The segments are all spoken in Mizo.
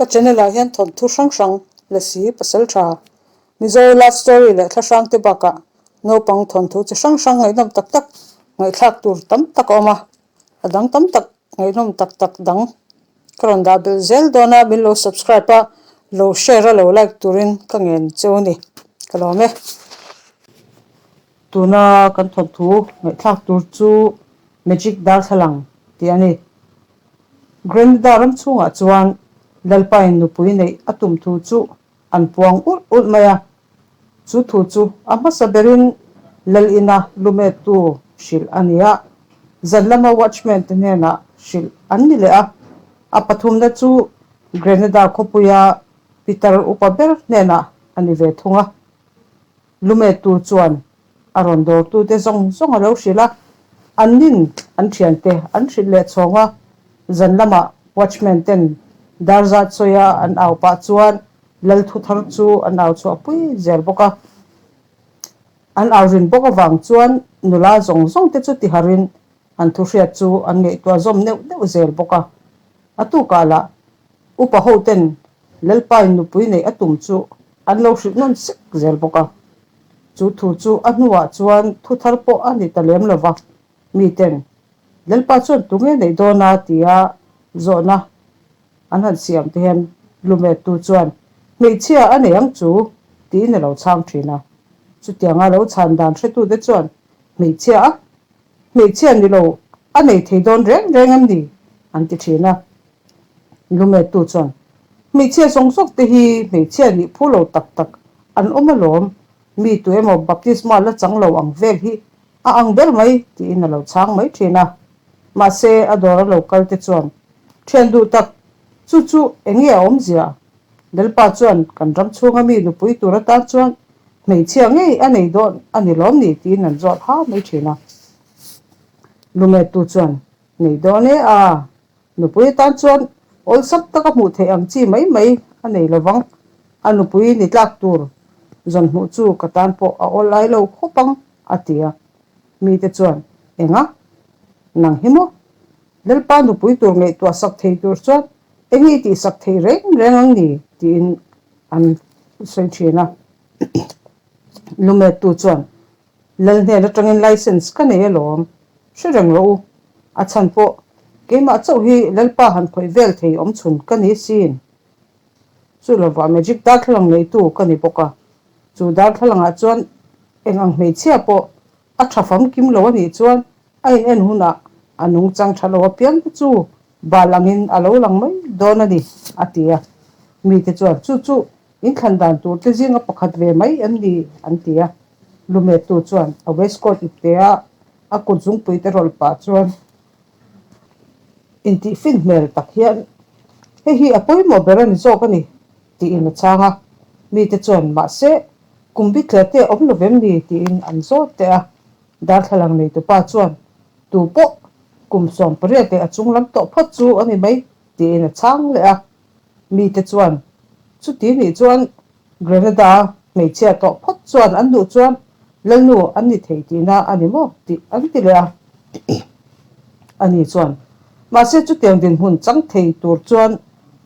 Ka channel ah hian thawnthu hrang hrang, Lasi, Pasaltha, Mizo love story leh thla hrang te bakah naupang thawnthu chi hrang hrang ngaihnawm tak tak ngaihthlak tur tam tak a awm a, a dang tam tak ngaihnawm tak tak dang ka rawn dah belh zel dawn a, min lo subscribe a, lo share a lo like turin ka ngen cheu a ni, ka lawm e. Tuna kan thawnthu ngaihthlak tur chu Magic Darthlalang tih a ni. Grenada ram chhungah chuan Lalpain nupui neih a tum thu chu an puang ulh ulh mai a. Chu thu chu a hmasa berin Lal ina lumettu hrilh a ni a, zan lama watchman te hnenah hrilh an ni leh a. A pathumna chu Grenada khawpuia pitar upa ber hnenah a ni ve thung a. Lumettu chuan a rawn dawrtute zawng zawng a lo hrilh a, an nin an thiante an hrilh leh chhawng a, zan lamah watchman ten dar zat sawia an au pah chuan lal thu thar chu an au chhuah pui zel bawk a. An au rin bawk avang chuan nula zawng zawng te chu tiharin an thu hriat chu an ngaihtuah zawm neuh neuh zel bawk a. A tukah lah upa ho ten Lalpain nupui neih a tum chu an lo hrilh nawn sek zel bawk a. Chu thu chu a hnuah chuan thu thar pawh a ni ta lem lo va, miten, Lalpa chuan tunge neih dawn a? tia zawhna an han siam te hian Lumettu chuan, Hmeichhia a nei ang chu, tiin a lo chhang thin a. Chutianga lo chhan dan hretute chuan, Hmeichhia a? Hmeichhia ni lo, a nei thei dawn reng reng em ni? an ti thin a. Lumettu chuan, Hmeichhia zawng zawk te hi hmeichhia nih phu lo tak tak an awm alawm, mi tu emaw baptisma la chang lo ang vel hi a ang ber mai tiin a lo chhang mai thin a. Mahse a dawr a lo kal te chuan, Thian duh tak, chu chu eng nge a awmzia? Lalpa chuan kan ram chhunga mi nupui tur atan chuan hmeichhia ngei a nei dawn a ni lawm ni tiin an zawt ha mai thin a. Lumettu chuan, Nei dawn e a, Nupui atan chuan awlsam taka hmuh theih ang chi mai mai a nei lo vang. A nupui ni tlak tur zawn hmuh chu ka tan pawh a awl lai lo khawp ang, a ti a. Mite chuan, Enga? Nang hi maw? Lalpa nupui tur ngaihtuah sak thei tur chuan eng i tihsak thei reng reng ang ni? tiin an sawi thin a. Lumettu chuan, Lal hnen atangin license ka nei alawm, hre reng rawh u. A chhan pawh keimah chauh hi Lalpa han khawih vel thei awm chhun ka ni sin. Chu lovah magic darthlalang neitu ka ni bawk a, chu darthlalangah chuan eng ang hmeichhia pawh a tha famkim lo a nih chuan a in en hunah a nungchang tha lo apiang te chu bal angin a lo lang mai dawn a ni, a ti a. Mite chuan chu chu In thlan dan tur te zinga pakhat ve mai em ni? an ti a. Lumettu chuan a waistcoat ipte a a kut zungpui te rawlh pah chuan intihfin hmel tak hian, Hei hi a pawimawh ber a ni zawk a ni, tiin a chhang a. Mite chuan, Mahse, kum bikhle te awm lo vem ni? tiin an zawt teh a. Darthlalang neitupa chuan, Tu pawh kum 18 leh a chunglam tawh phawt chu a ni mai, tiin a chhang leh a. Mite chuan, Chuti nih chuan Grenada hmeichhia tawh phawt chuan an duh chuan Lalnu an ni thei tihna a ni maw? tih an ti leh a. Ani chuan, Mahse chutiang dinhmun chang thei tur chuan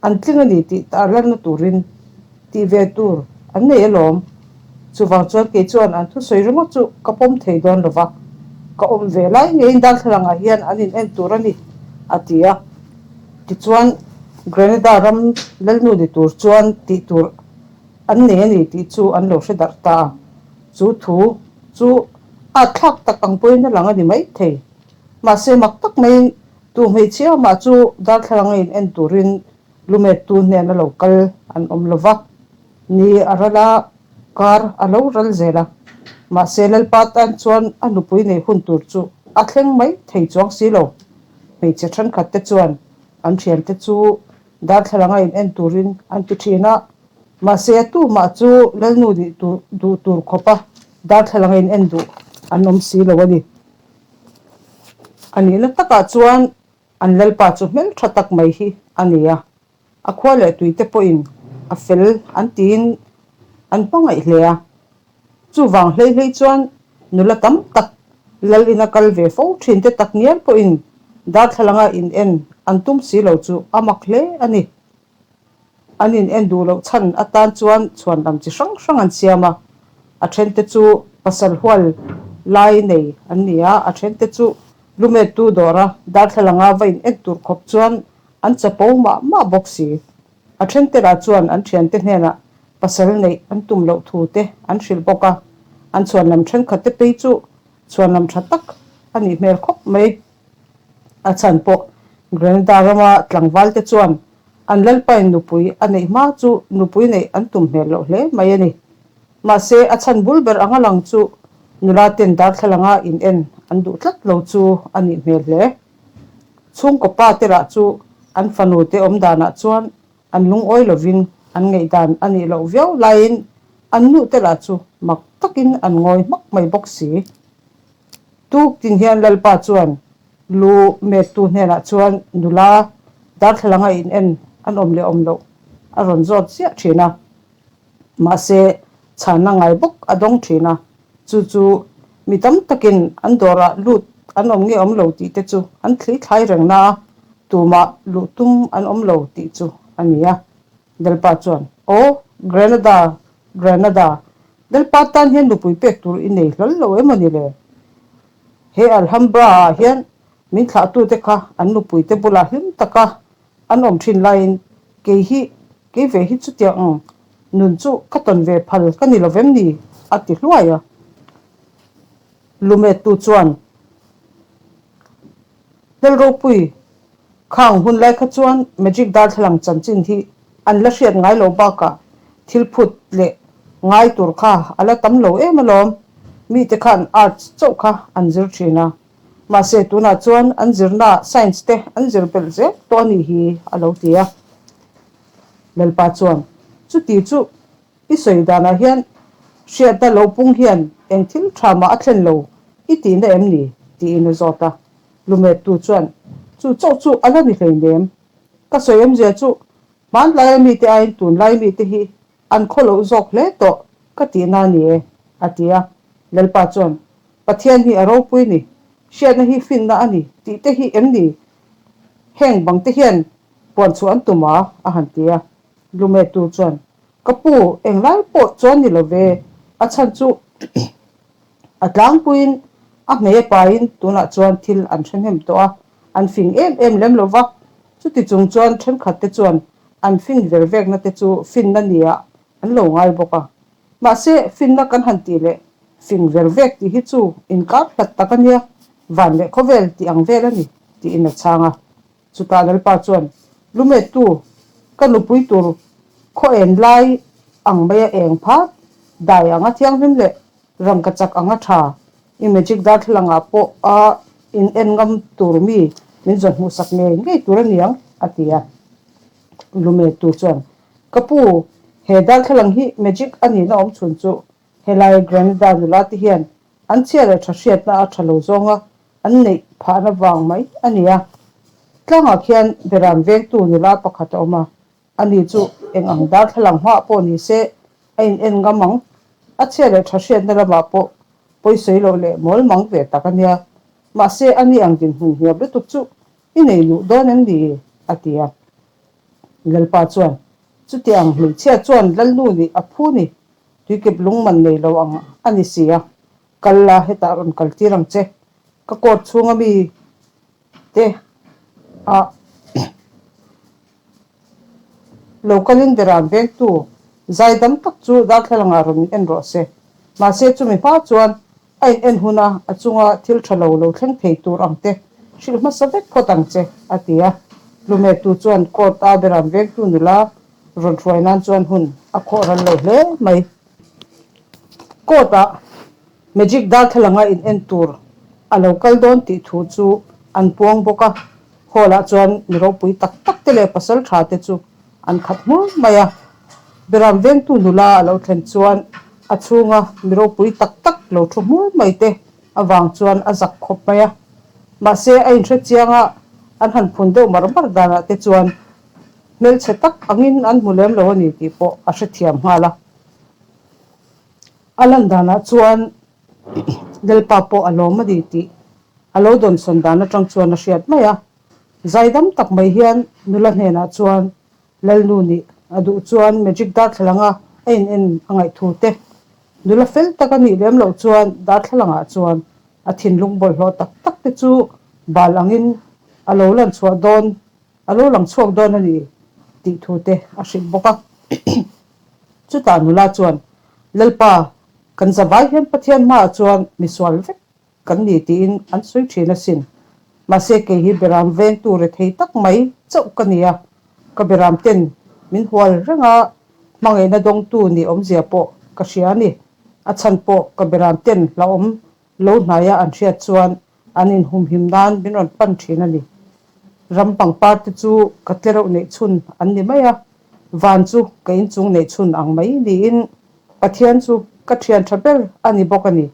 an tling a ni tih tar lanna turin tih ve tur an nei alawm. Chuvang chuan kei chuan an thusawi ringawt chu ka pawm thei dawn lo va, ka awm ve lai ngeiin darthlalangah hian an in en tur a ni, a ti a. Tichuan, Grenada ram lalnu ni tur chuan tih tur an nei a ni tih chu an lo hre darh ta a. Chu thu chu at thlak tak ang pawhin a lang a ni mai thei. Mahse, mak tak maiin tu hmeichhia mah chu darthlalang a in en turin lumettu hnen a lo kal an awm lo va. Ni a ral a, kar a lo ral zel a. Mahse, Lalpa tan chuan a nupui nei hun tur chu a thleng mai thei chuang si lo. Hmeichhe thenkhat te chuan an thiante chu darthlalang a in en turin an ti thin a, mahse a tumah chu Lalnu nih tur duh tur khawpa darthlalang a in en duh an awm si lo a ni. A nihna takah chuan an Lalpa chu hmeltha tak mai hi a ni a, A khua leh tuite pawhin a fel an tiin an hmangaih hle a. Chuvang hlei hlei chuan nula tam tak lal ina kal ve fo thinte tak ngial pawhin darthlalanga in en an tum si lo chu a mak hle a ni. An in en duh loh chhan atan chuan chhuanlam chi hrang hrang an siam a, a thente chu pasal hual lai nei an ni a, a thente chu lumettu dawra darthlalanga va in en tur khawp chuan an chapo mah mah bawk si. A thente lah chuan an thiante hnenah pasal neih an tum loh thu te an hrilh bawk a, an chhuanlam thenkhat te phei chu chhuanlam tha tak a nih hmel khawp mai. A chhan pawh Grenada rama tlangval te chuan an lalpain nupui a neih hma chu nupui neih an tum hmel loh hle mai a ni. Mahse a chhan bul ber anga lang chu nula ten darthlalanga in en an duh tlat lo chu a nih hmel hle. Chhungkaw pa te lah chu an fanu te awm danah chuan an lungawi lovin an ngaihdan a nih loh viau laiin an nu te lah chu mak takin an ngawi hmak mai bawk si. Tuk tin hian Lalpa chuan lu mettu hnenah chuan nula darthlalanga in en an awm leh awm loh a rawn zawt ziah thin a. Mahse, chhanna ngai bawk a dawng thin a. Chu chu mi tam takin an dawrah lut an awm nge awm lo tih te chu an thli thlai reng na a, tumah luh tum an awm lo tih chu a ni a. Lalpa chuan, Aw, Grenada, Grenada, Lalpa tan hian nupui pek tur i nei hlawl lo em a ni le? He Alhambra-ah hian min thlahtute kha an nupuite bulah hlim taka an awm thin laiin kei hi, kei ve hi chutiang ang nun chu ka tawn ve phal ka ni lo vem ni? a ti hluai a. Lumettu chuan, Lal ropui, khang hun lai kha chuan Magic darthlalang chanchin hi an la hriat ngai lo bakah thil phut leh ngai tur kha a la tam lo em alawm. Mite khan arts chauh kha an zir thin a, mahse tunah chuan an zirnaah science te an zir belh zel tawh a nih hi a lo ti a. Lalpa chuan chuti chu I sawi danah hian hriatna lo pung hian eng thil tha mah a thlen lo i tihna em ni? tiin a zawt a. Lumettu chuan, Chu chauh chu a la ni hleinem. Ka sawi awmzia chu hmanlaia mite aiin tunlai mite hi an khaw loh zawk hle tawh ka tihna a ni e, a ti a. Lalpa chuan, Pathian hi a ropui ni, hriatna hi finna a ni tih te hi em ni? Heng bangte hian puan chhuah an tum a, a han ti a. Lumettu chuan, Ka pu, englai pawh chuan ni lo ve, a chhan chu a tlangpuiin a hmei a paiin tunah chuan thil an hre hnem tawh a, an fing em em lem lo va. Chuti chung chuan thenkhat te chuan an fin ver vekna te chu finna nia an lo ngai bawk a. Mahse, finna kan han tih leh fing ver vek tih hi chu inkar hlat tak a nia, van leh khawvel tih ang vel a ni, tiin a chhang a. Chutah Lalpa chuan, Lumettu, ka nupui tur khaw en lai ang maia eng phat, dai anga thianghlim leh rangka chak anga tha, i magic darthlalangah pawh a in en ngam tur mi min zawn hmuhsak ngei ngei tur a niang, a ti a. Lumettu chuan, Ka pu, he darthlalang hi magic a nihna awm chhun chu helai Granada nula te hian an chhia leh tha hriatna a tha lo zawnga An neih phahna vang mai a ni a. Tlangah khian Beram vengtu nula pakhat a awm a, ani chu eng ang darthlalang hmaah pawh ni se a in en ngam ang. A chhia leh tha hriatna lamah pawh pawisawi loh leh mawl mang ve tak a nia. Mahse ani ang dinhmun hniam lutuk chu i nei luh dawn em ni? a ti a. Lalpa chuan, Chutiang hmeichhia chuan Lalnu nih a phu ni, tuikep lungman nei lo ang a ni si a. Kal la, hetah rawn kal tir ang che. Ka court chhunga mi te ah lo kalin beram vengtu zaidam tak chu darthlalangah rawn in en rawh se. Mahse chumi hma chuan a in en huna a chunga thil tha lo lo thleng thei tur ang te hrilh hmasa vek phawt ang che, a ti a. Lumettu chuan court a beram vengtu nula rawn hruai nan chuan hun a khawh ral lo hle mai. Court ah Magic darthlalanga in en tur a lo kal dawn tih thu chu an puang bawk a, hall ah chuan mi ropui tak tak te leh pasal tha te chu an khat hmur mai a. Beram vengtu nula a lo thlen chuan a chhunga mi ropui tak tak lo thu hmur mai te avang chuan a zak khawp mai a. Mahse a inhre chiang a, an han phun deuh mar mar danah te chuan hmelchhe tak angin an hmu lem lo a ni tih pawh a hrethiam nghal a. A lan danah chuan Lalpa pawh a lawm a ni tih a lo dawnsawn dan atang chuan a hriat mai a. Zaidam tak mai hian nula hnenah chuan Lalnu nih A duh chuan magic darthlalanga a in en a ngaih thu te, nula fel tak a nih lem loh chuan darthlalangah chuan a thinlung bawlhhlawh tak tak te chu bal angin a lo lan chhuah dawn, a lo lang chhuak dawn a ni tih thu te a hrilh bawk a. Chutah nula chuan, Lalpa, kan zavai hian Pathian hmaah chuan misual vek kan ni tiin an sawi thin asin. Mahse kei hi beram vengtu rethei tak mai chauh ka ni a, ka beram ten min hual reng a, hmangaihna dawngtu nih awmzia pawh ka hria a ni. A chhan pawh ka beram ten hlauhawm lo hnaia an hriat chuan an inhumhim nan min rawn pan thin a ni. Ram pangpar te chu ka tlereuh neih chhun an ni mai a, van chu ka inchung neih chhun ang mai niin Pathian chu ka thian tha ber a ni bawk a ni.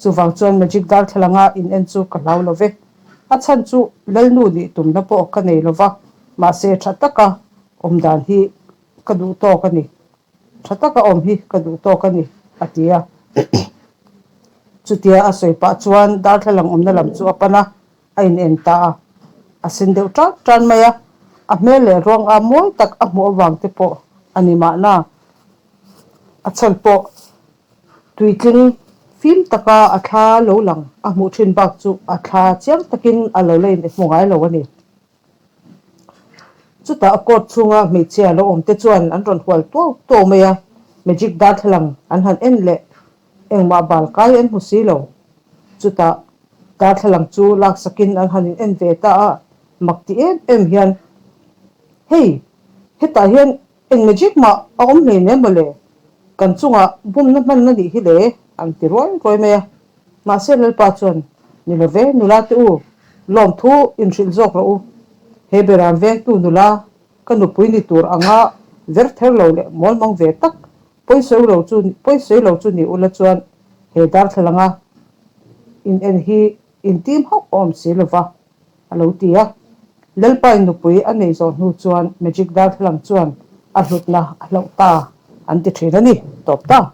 Chuvang chuan magic darthlalanga in en chu ka hlau lo ve. A chhan chu Lalnu nih tumna pawh ka nei lo va, mahse tha taka awm dan hi ka duh tawk a ni. Tha taka awm hi ka duh tawk a ni, a ti a. Chutia a sawi pah chuan darthlalang awmna lam chu a pan a, a in en ta a. A sen deuh tan tan mai a, a hmel leh ruang a mawi tak a hmuh avang te pawh a ni mahna. A chhan pawh Tuitling fim taka a thla lo lang a hmuh thin bak chu a thla chiang takin a lo la in hmu ngai lo a ni. Chutah a court chhunga hmeichhia lo awm te chuan an rawn hual tuau tuau mai a, magic darthlalang an han en leh engmah bal kai an hmu si lo. Chutah darthlalang chu laksakin an han in en ve ta a, mak ti em em hian, Hei, hetah hian Eng magic mah a awm hlein em mawle? Kan chungah bumna hman a nih hi le, an ti ruai ruai mai a. Mahse Lalpa chuan, Ni lo ve, nula te u, lawmthu inhrilh zawk rawh u. He beram vengtu nula, ka nupui ni tur anga ver ther lo leh mawlmang ve tak pawisawi lo chu pawisawi lo chu ni ula chuan he darthlalanga in en hi intim hauh awm si lova. a lo ti a. Lalpain nupui a neih zawh hnu chuan Magic darthlalang chuan a hlutna a hlauh ta an ti thin a ni, tawp ta.